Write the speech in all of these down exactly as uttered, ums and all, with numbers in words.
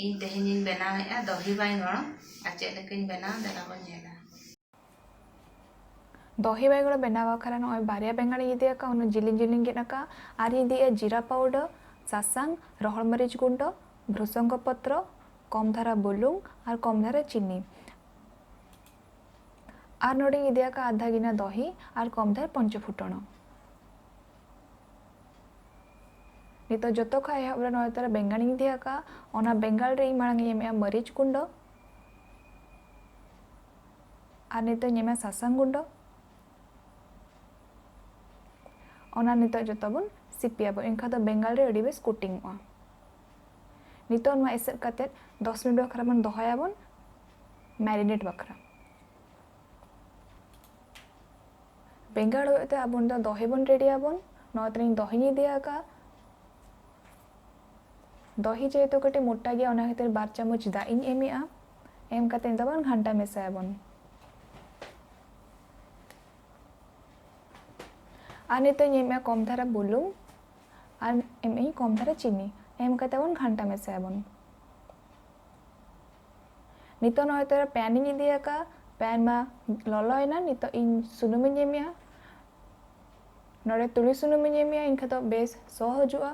ᱤᱧ ᱛᱮᱦᱮᱧᱤᱧ ᱵᱮᱱᱟᱣᱮᱫᱼᱟ ᱫᱚᱦᱤ ᱵᱟᱭᱜᱚᱲ᱾ ᱟᱨ ᱪᱮᱫ ᱞᱮᱠᱟᱧ ᱵᱮᱱᱟᱣᱟ, ᱫᱮᱞᱟ ᱵᱚᱱ ᱧᱮᱞᱟ᱾ ᱫᱚᱦᱤ ᱵᱟᱭᱜᱚᱲ ᱵᱮᱱᱟᱣ ᱵᱟᱠᱷᱨᱟ ᱱᱚᱜᱼᱚᱭ ᱵᱟᱨᱭᱟ ᱵᱮᱸᱜᱟᱲᱤᱧ ᱤᱫᱤ ᱟᱠᱟᱫ, ᱚᱱᱟ ᱡᱤᱞᱤᱧ ᱡᱤᱞᱤᱧ ᱜᱮᱫ ᱟᱠᱟᱫ᱾ ᱟᱨᱤᱧ ᱤᱫᱤᱭᱮᱫᱼᱟ ᱡᱤᱨᱟ ᱯᱟᱣᱰᱟᱨ, ᱥᱟᱥᱟᱝ, ᱨᱚᱦᱚᱲ ᱢᱟᱹᱨᱤᱪ ᱜᱩᱸᱰᱟᱹ, ᱵᱷᱨᱩᱥᱚᱝᱜᱚ ᱯᱚᱛᱨᱚ, ᱠᱚᱢ ᱫᱷᱟᱨᱟ ᱵᱩᱞᱩᱝ ᱟᱨ ᱠᱚᱢ ᱫᱷᱟᱨᱟ ᱪᱤᱱᱤ᱾ ᱟᱨ ᱱᱚᱰᱮᱧ ᱤᱫᱤ ᱟᱠᱟᱫ ᱟᱫᱷᱟ ᱜᱤᱱᱟ ᱫᱚᱦᱤ ᱟᱨ ᱠᱚᱢ ᱫᱷᱟᱨᱟ ᱯᱚᱧᱪᱚ ᱯᱷᱩᱴᱚᱱᱚ᱾ ᱱᱤᱛᱚᱜ ᱡᱚᱛᱚ ᱠᱷᱚᱱ ᱮᱦᱚᱵ ᱨᱮ ᱱᱚᱜᱼᱚᱭ ᱛᱚᱨᱟ ᱵᱮᱸᱜᱟᱲᱤᱧ ᱤᱫᱤ ᱟᱠᱟᱫᱼᱟ᱾ ᱚᱱᱟ ᱵᱮᱸᱜᱟᱲ ᱨᱮ ᱤᱧ ᱢᱟᱲᱟᱝ ᱤᱧ ᱮᱢᱮᱫᱼᱟ ᱢᱟᱹᱨᱤᱪ ᱜᱩᱸᱰᱟᱹ, ᱟᱨ ᱱᱤᱛᱚᱜ ᱤᱧ ᱮᱢᱟ ᱥᱟᱥᱟᱝ ᱜᱩᱸᱰᱟᱹ᱾ ᱚᱱᱟ ᱱᱤᱛᱚᱜ ᱡᱚᱛᱚ ᱵᱚᱱ ᱥᱤᱯᱤᱭᱟᱵᱚᱱ, ᱮᱱᱠᱷᱟᱱ ᱫᱚ ᱵᱮᱸᱜᱟᱲ ᱨᱮ ᱟᱹᱰᱤ ᱵᱮᱥ ᱠᱳᱴᱤᱝᱚᱜᱼᱟ᱾ ᱱᱤᱛᱚᱜ ᱱᱚᱣᱟ ᱮᱥᱮᱫ ᱠᱟᱛᱮᱫ ᱫᱚᱥ ᱢᱤᱱᱤᱴ ᱵᱟᱠᱷᱨᱟ ᱵᱚᱱ ᱫᱚᱦᱚᱭᱟᱵᱚᱱ, ᱢᱮᱨᱤᱱᱮᱴ ᱵᱟᱠᱷᱨᱟ᱾ ᱵᱮᱸᱜᱟᱲ ᱦᱩᱭᱩᱜ ᱛᱮ ᱟᱵᱚ ᱫᱚ ᱫᱚᱦᱤ ᱵᱚᱱ ᱨᱮᱰᱤᱭᱟᱵᱚᱱ᱾ ᱱᱚᱣᱟ ᱛᱮᱞᱤᱧ ᱫᱚᱦᱤᱧ ᱤᱫᱤ ᱟᱠᱟᱫᱼᱟ᱾ ᱫᱚᱦᱤ ᱡᱮᱦᱮᱛᱩ ᱠᱟᱹᱴᱤᱡ ᱢᱚᱴᱟ ᱜᱮᱭᱟ, ᱚᱱᱟ ᱠᱷᱟᱹᱛᱤᱨ ᱵᱟᱨ ᱪᱟᱢᱚᱪ ᱫᱟᱜ ᱤᱧ ᱮᱢᱮᱜᱼᱟ᱾ ᱮᱢ ᱠᱟᱛᱮ ᱱᱤᱛᱚᱜ ᱵᱚᱱ ᱜᱷᱟᱱᱴᱟ ᱢᱮᱥᱟᱭᱟᱵᱚᱱ᱾ ᱟᱨ ᱱᱤᱛᱚᱜ ᱤᱧ ᱮᱢᱮᱜᱼᱟ ᱠᱚᱢ ᱫᱷᱟᱨᱟ ᱵᱩᱞᱩᱝ ᱟᱨ ᱮᱢᱮᱜᱼᱟᱹᱧ ᱠᱚᱢ ᱫᱷᱟᱨᱟ ᱪᱤᱱᱤ᱾ ᱮᱢ ᱠᱟᱛᱮ ᱵᱚᱱ ᱜᱷᱟᱱᱴᱟ ᱢᱮᱥᱟᱭᱟᱵᱚᱱ᱾ ᱱᱤᱛᱚᱜ ᱱᱚᱜᱼᱚᱭ ᱛᱚᱨᱟ pan ᱤᱧ ᱤᱫᱤ ᱟᱠᱟᱫᱼᱟ᱾ Pan ᱢᱟ ᱞᱚᱞᱚᱭᱮᱱᱟ, ᱱᱤᱛᱚᱜ ᱤᱧ ᱥᱩᱱᱩᱢᱤᱧ ᱮᱢᱮᱜᱼᱟ᱾ ᱱᱚᱰᱮ ᱛᱩᱲᱤ ᱥᱩᱱᱩᱢᱤᱧ ᱮᱢᱮᱜᱼᱟ, ᱮᱱᱠᱷᱟᱱ ᱫᱚ ᱵᱮᱥ ᱥᱚ ᱦᱤᱡᱩᱜᱼᱟ᱾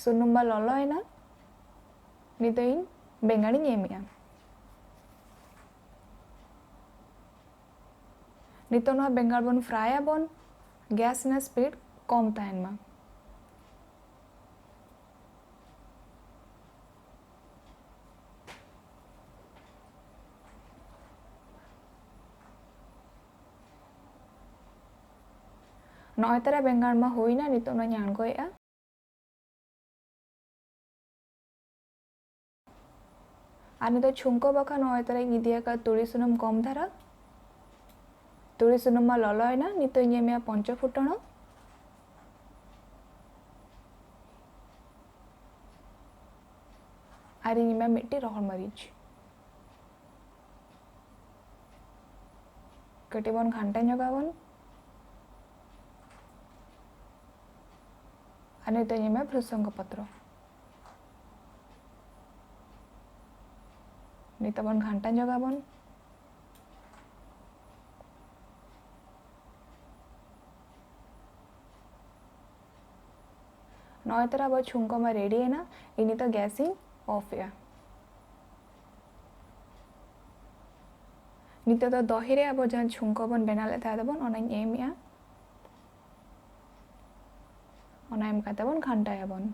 ᱥᱩᱱᱩᱢ ᱢᱟ ᱞᱚᱞᱚᱭᱮᱱᱟ, ᱱᱤᱛᱚᱜ ᱤᱧ ᱵᱮᱸᱜᱟᱲᱤᱧ ᱮᱢᱮᱜᱼᱟ᱾ ᱱᱤᱛᱚᱜ ᱱᱚᱣᱟ ᱵᱮᱸᱜᱟᱲ ᱵᱚᱱ ᱯᱷᱨᱟᱭ ᱟᱵᱚᱱ, ᱜᱮᱥ ᱨᱮᱱᱟᱜ ᱥᱯᱤᱰ ᱠᱚᱢ ᱛᱟᱦᱮᱱ ᱢᱟ᱾ ᱱᱚᱜᱼᱚᱭ ᱛᱟᱨᱟ ᱵᱮᱸᱜᱟᱲ ᱢᱟ ᱦᱩᱭᱱᱟ, ᱱᱤᱛᱚᱜ ᱱᱚᱣᱟᱧ ᱟᱬᱜᱚᱭᱮᱜᱼᱟ᱾ ᱟᱨ ᱱᱤᱛᱚᱜ ᱪᱷᱩᱝᱠᱟᱹ ᱵᱟᱠᱷᱨᱟ ᱱᱚᱜᱼᱚᱭ ᱛᱟᱨᱟᱧ ᱤᱫᱤ ᱟᱠᱟᱫ ᱛᱩᱲᱤ ᱥᱩᱱᱩᱢ ᱠᱚᱢ ᱫᱷᱟᱨᱟ᱾ ᱛᱩᱲᱤ ᱥᱩᱱᱩᱢ ᱢᱟ ᱞᱚᱞᱚᱭᱮᱱᱟ, ᱱᱤᱛᱚᱜ ᱤᱧ ᱮᱢᱮᱜᱼᱟ ᱯᱚᱧᱪᱚ ᱯᱷᱩᱴᱚᱱᱚ᱾ ᱟᱨ ᱤᱧ ᱮᱢᱟ ᱢᱤᱫᱴᱤᱡ ᱨᱚᱦᱚᱲ ᱢᱟᱹᱨᱤᱪ᱾ ᱠᱟᱹᱴᱤᱡ ᱵᱚᱱ ᱜᱷᱟᱱᱴᱟ ᱧᱚᱜᱟᱵᱚᱱ᱾ ᱟᱨ ᱱᱤᱛᱚᱜ ᱧᱮᱞ ᱢᱮ ᱵᱷᱨᱩᱥᱚᱝᱜᱚ ᱯᱚᱛᱨᱚ᱾ ᱱᱤᱛᱚᱜ ᱵᱚᱱ ᱜᱷᱟᱱᱴᱟ ᱧᱚᱜᱟᱵᱚᱱ᱾ ᱱᱚᱜᱼᱚᱭ ᱛᱚᱨᱟ ᱟᱵᱚ ᱪᱷᱩᱝᱠᱚ ᱢᱟ ᱨᱮᱰᱤ ᱮᱱᱟ᱾ ᱤᱧ ᱱᱤᱛᱚᱜ ᱜᱮᱥ ᱤᱧ ᱚᱯᱷ ᱮᱜᱼᱟ᱾ ᱱᱤᱛᱚᱜ ᱫᱚ ᱫᱚᱦᱤ ᱨᱮ ᱟᱵᱚ ᱡᱟᱦᱟᱸ ᱪᱷᱩᱝᱠᱚ ᱵᱚᱱ ᱵᱮᱱᱟᱣ ᱞᱮᱫ ᱛᱟᱦᱮᱸ ᱫᱚᱵᱚᱱ, ᱚᱱᱟᱧ ᱮᱢ ᱮᱜᱼᱟ᱾ ᱚᱱᱟ ᱮᱢ ᱠᱟᱛᱮ ᱵᱚᱱ ᱜᱷᱟᱱᱴᱟᱭᱟᱵᱚᱱ᱾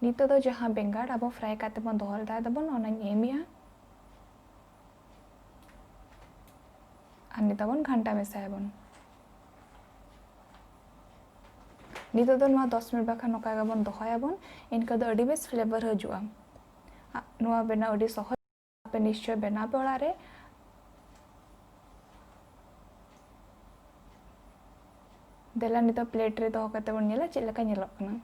ᱱᱤᱛᱚᱜ ᱫᱚ ᱡᱟᱦᱟᱸ ᱵᱮᱸᱜᱟᱲ ᱟᱵᱚ ᱯᱷᱨᱟᱭ ᱠᱟᱛᱮ ᱵᱚᱱ ᱫᱚᱦᱚ ᱞᱮᱫᱟ ᱫᱚᱵᱚᱱ, ᱚᱱᱟᱧ ᱮᱢ ᱮᱜᱼᱟ᱾ ᱟᱨ ᱱᱤᱛᱚᱜ ᱵᱚᱱ ᱜᱷᱟᱱᱴᱟ ᱢᱮᱥᱟᱭᱟᱵᱚᱱ᱾ ᱱᱤᱛᱚᱜ ᱫᱚ ᱱᱚᱣᱟ ᱫᱚᱥ ᱢᱤᱱᱤᱴ ᱵᱟᱠᱷᱟᱱ ᱱᱚᱝᱠᱟ ᱜᱮᱵᱚᱱ ᱫᱚᱦᱚᱭᱟᱵᱚᱱ᱾ ᱤᱱᱠᱟᱹ ᱫᱚ ᱟᱹᱰᱤ ᱵᱮᱥ ᱯᱷᱞᱮᱵᱟᱨ ᱦᱤᱡᱩᱜᱼᱟ᱾ ᱟ, ᱱᱚᱣᱟ ᱵᱮᱱᱟᱣ ᱟᱹᱰᱤ ᱥᱚᱦᱚᱡ᱾ ᱟᱯᱮ ᱱᱤᱥᱪᱚᱭ ᱵᱮᱱᱟᱣ ᱯᱮ ᱚᱲᱟᱜ ᱨᱮ᱾ ᱫᱮᱞᱟ ᱱᱤᱛᱚᱜ ᱯᱞᱮᱴ ᱨᱮ ᱫᱚᱦᱚ ᱠᱟᱛᱮ ᱵᱚᱱ ᱧᱮᱞᱟ ᱪᱮᱫ ᱞᱮᱠᱟ ᱧᱮᱞᱚᱜ ᱠᱟᱱᱟ᱾